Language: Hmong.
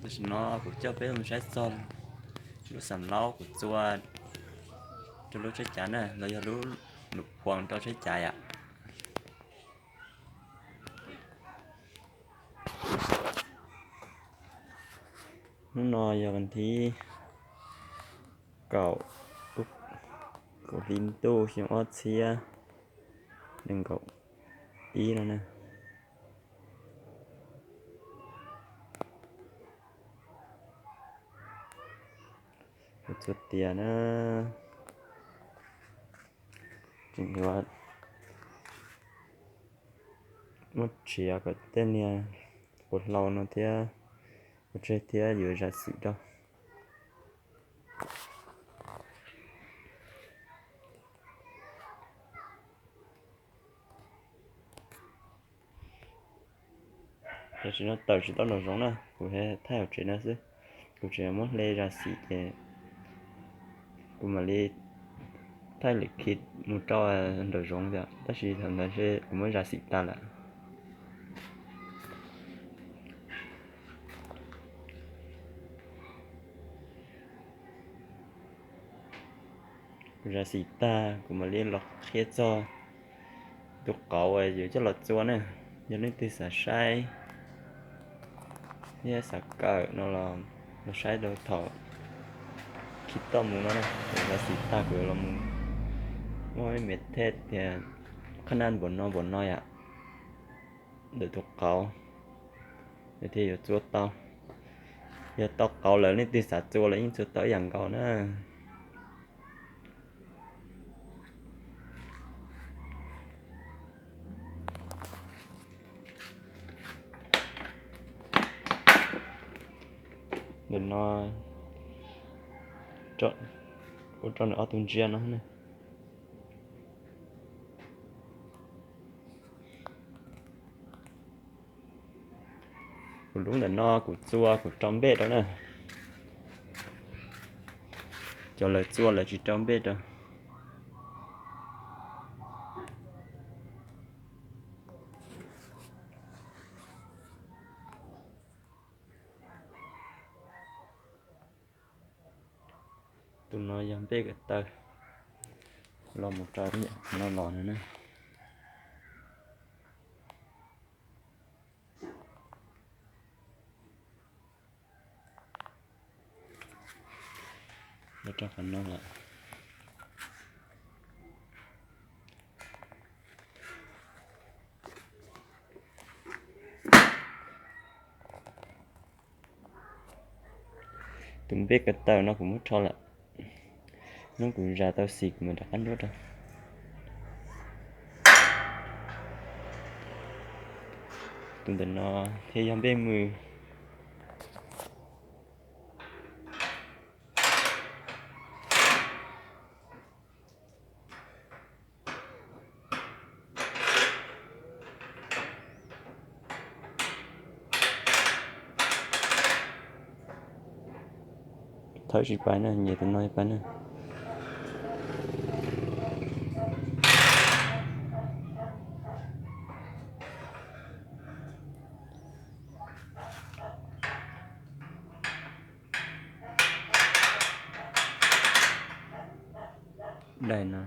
Tam sim no kuv coj peb mus saib txog lub xam laub kuv txua rau lub tsheb cav na, los yog lub num phuas rau tsheb cav yom. Hnub no yog vas thib kaum, kaum hli ntuj xyoo ob txhiab nees nkaum ib no na. Kuv txua tias na, tseem yuav muab tshiav kom tej niag puas hlau no thiab ua tseg thiab yuav zam xim rau. Tam sim no tawm tsis tau nraum zoov na, kuv thaij hauv tsev no xwb. Kuv tseem muab hle zam xim ces kuv mam li thaij lwm khi mus rau nraum zoov thiab, tab sis thaum ntawd kuv muab zam xim tag lawm. Kuv zam xim tag kuv mam li los qhia txog tus qauv uas yuav coj los txua na. Yog leej twg xav saib thiab xav kawm no los, los saib rau thaum khi toj mus no na. Kuv zam xim tag kuv yuav los mus muab me me thej tias qhab naj npaum no npaum no yom, ntawm tus qauv, thiaj yuav txua tau. Yog tau qauv lawm leej twg xav txua los yeej txua tau ib yam nkaus na. Ntawm no ua rau nws ob tug ntsia no na. Kuv lub ntawm no kuv txua kuv rau npej rau na. Cov lawv txua lawv tsis rau npej rau. Tus no yog npej ko taw, los mus rau no los no na. Los rau qhov no lawm. Tus npej ko taw no kuv muab rho lawm. Hnub kuv zam tau xim kuv mam rov qab nruab rau. Tus ntawm no thiaj yog npej mws. Thawb tsis pais na, nyias tus no pais na. Daim no